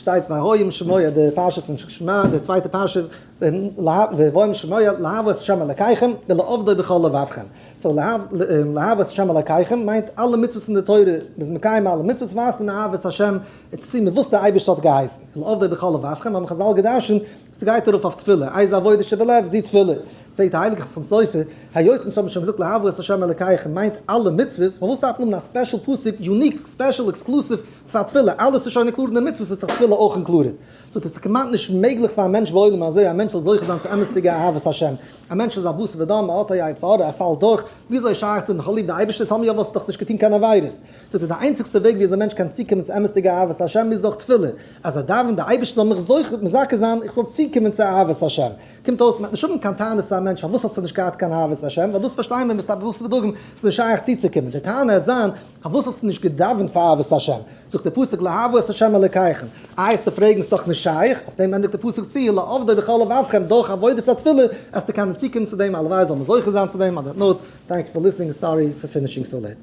שטייט והיה אם שמוע די פרשה פון שמע, די צווייטע פרשה, והיה אם שמוע לאהוב את ה' אלקיכם ולעבדו בכל לבבכם. So לאהוב את ה' אלקיכם מיינט אלע מצוות אין די תורה, מ'איז מקיים אלע מצוות ווייזט מען אהבת השם, צו מ'וואס דער אייבערשטער האט געהייסן. ולעבדו בכל לבבכם האבן חזל געדרשנט, ס'גייט ארויף אויף תפילה, איזה עבודה שבלב זו תפילה. פרעגט דער הייליגער חתם סופר, היות אונז האבן שוין געזאגט לאהוב את ה' אלקיכם מיינט אלע מצוות, פארוואס דארף מען האבן א special פסוק, unique, special, exclusive, פאר תפילה, אלעס איז שוין included אין די מצוות איז דאך תפילה אויך included. זאגט ער, ס'איז כמעט נישט מעגליך פאר א מענטש בעולם הזה א מענטש זאל זוכה זיין צו אמת'דיגע אהבת השם. א מענטש איז א בשר ודם, ער האט א יצר הרע, ער פאלט דורך, וויאזוי איז שייך צו נאך ליב די אייבערשטער טאמער יא וואלסטו דאך נישט געטון קיין עבירות. זאגט ער, די איינציגסטע וועג וויאזוי א מענטש קען צוקומען צו אמת'דיגע אהבת השם איז דורך תפילה, אז ער דאווענט די אייבערשטער זאל מיך זוכה מזכה זיין איך זאל צוקומען צו אהבת השם. קומט אויס מ'האט נישט האבן קיין טענות צו א מענטש פארוואס האסטו נישט געהאט קיין אהבת השם, ווייל דאס פארשטייען מיר מסתבר בשר ודגים, ס'איז נישט שייך צוצוקומען, די טענה העט זיין פארוואס האסטו נישט געדאווענט פאר אהבת השם, זאגט דער פסוק לאהבו את השם אלוקיכם, איי העסטו פרעגן ס'דאך נישט שייך, אויף דעם ענדיגט דער פסוק צו לעבדו בכל לבבכם דורך עבודת התפילה העסטו קענען צוקומען צו דעם, הלוואי זאל מען זוכה זיין צו דעם, on that note, thank you for listening, sorry for finishing so late.